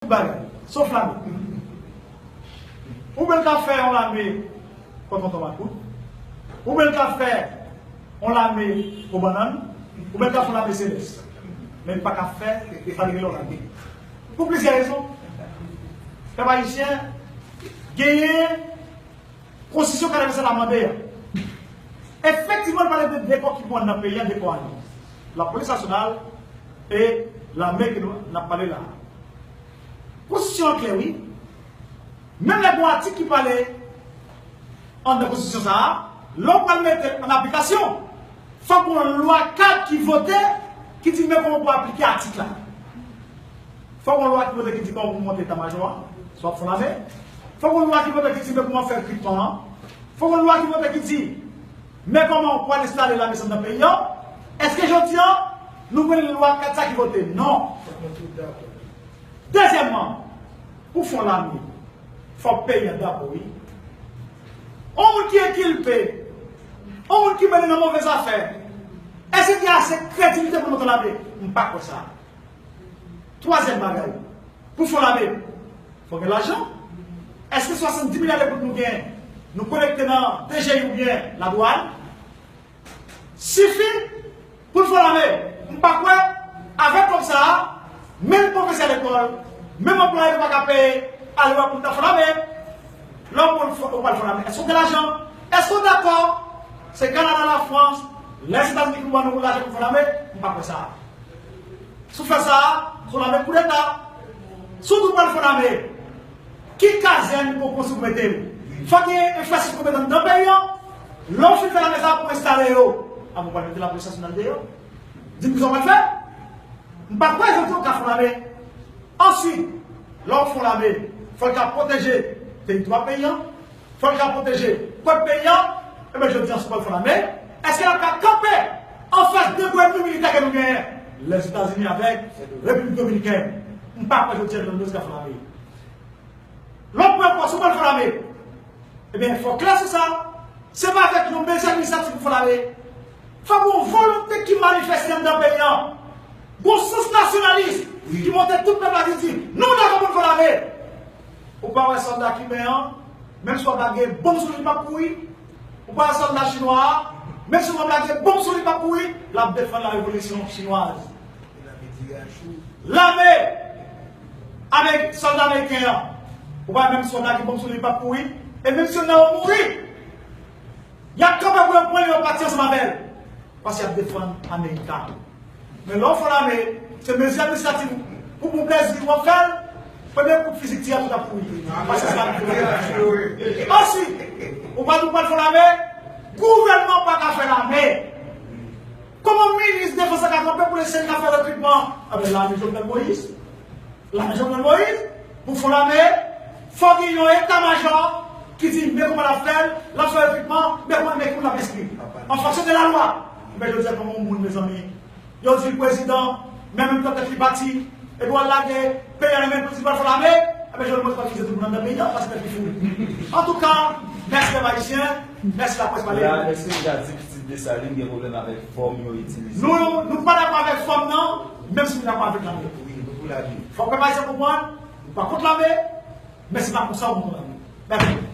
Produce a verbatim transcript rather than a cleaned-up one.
bagay, sof lame. Ou menm ka fè yon lame kont tonton Makout. Ou menm ka fè yon lame pou bannann. Ou menm ka fè yon lame selès. Men pa ka fè sa ki rele yon lame. Pou plizyè rezon. Pèp ayisyen genyen konstitisyon katrevensenk la mande a. Efektivman, l pale de de kò ki pou ann nan peyi a, de kò a nou. Lapolis nasyonal e lame ke nou n ap pale la a. Konstitisyon an klè, wi. Menm lè gen yon atik ki pale anndan konstitisyon sa a, lè w pral mete l an aplikasyon, fòk yon lwa kad ki vote ki di men kòman pou aplike atik la. Fòk yon lwa ki vote ki di kòman pou monte eta majò a, swa pou fè lame. Fòk yon lwa ki vote ki di men kòman fè rekrutman an. Fòk yon lwa ki vote ki di men kòman pou al enstale lame sa nan peyi an. Èske jodi a, nou gen lwa kad sa ki vote? Non. Dezyèmman, pou fè yon lame, fòk peyi an dabò, wi. Yon moun ki enkilpe, yon moun ki mennen nan move zafè, èske gen ase kredibite pou l monte lame? M pa kwè sa. Twazyèm bagay, pou fè yon lame, fòk gen lajan. Èske swasanndis milya de goud nou gen, nou kolekte nan D G I oubyen ladwàn, sifi pou l fè lame? M pa kwè, avèk kòb sa a, menm pwofesè lekòl, menm anplwaye nou pa ka peye alewè pou n ta fè lame. Lè w pral fè, w pral fè lame, èske w gen lajan? Èske w dakò se Kanada, Lafrans, Lèzetazini ki pou ban nou lajan pou fè lame? M pa kwè sa. Si w fè sa, se yon lame koudeta. Si w di w pral fè lame, ki kazèn pou w konstwi pou mete l? Fòk gen enfrastrikti pou mete anndan peyi an. Lè w fin fè lame sa pou enstale yo, apre w pral mete lapolis nasyonal deyò. Di m kisa w pral fè? M pa kwè jodi w ka fè lame. Answit, lè w fè lame, fò l ka pwoteje teritwa peyi an, fò l ka pwoteje pèp peyi an. Ebyen, jodi a, si w pral fè lame, èske l ap ka kanpe anfas de gwo ènmi militè ke nou genyen, Lèzetazini avèk Repiblik Dominikèn? M pa kwè jodi a Jovenel Moïse ka fè lame. Lòt pwen ankò, si w pral fè lame, ebyen, fò w klè sou sa. Se pa avèk yon mezi administratif pou fè lame. Fò gen yon volonte ki manifeste anndan peyi an. Gon sans nasyonalis ki monte tout pèp la ki di, nou dakò pou n fè lame. Ou pa wè sòlda kiben an, menm si w ap lage bonm sou li, li p ap kouri. Ou pa wè sòlda chinwa a, menm si w ap lage bonm sou li, li p ap kouri. L ap defann la revolisyon chinwaz. Lame avèk sòlda ameriken an. Ou pa wè menm si w ap lage bonm sou li, li p ap kouri. E menm si youn nan yo mouri, y ap kanpe pou yo pran l, yo pati ansanm avè l. Paske y ap defann Amerika. Men lè w fè lame, se mezi administratif pou bon plezi w ap fè l, premye kout fizi k tire a tout ap kouri. Paske se pa nou ki fè lame. Answit, ou pa di w pral fè lame, gouvènman pa ka fè lame. Kòman minis defans la ka kanpe pou l eseye ka fè rekritman? Anben, lame Jovenel Moïse. Lame Jovenel Moïse, pou fè lame, fò gen yon eta majò ki di men kòman l ap fè l, l ap fè rekritman, men kòman, men kòman l ap enskri. An fonksyon de lalwa. Men jodi a, kòman yon moun, mezanmi, yo di l prezidan, men menm tan tèt li pati, epi w al lage peyi a nan men l pou l di l pral fè lame, enben Jovenel Moïse pral fize tout moun anndan peyi a, paske tèt li fou. Antouka, mèsi pèp ayisyen, mèsi laprès pale. Èske w deja di pitit Desalin gen pwoblèm avèk fòm yo itilize? Nou, nou pa dakò avèk fòm nan, menm si nou dakò avèk lame. Wi, nou pou lame. Fòk pèp ayisyen konprann, nou pa kont lame, men se pa konsa ou monte lame. Mèsi.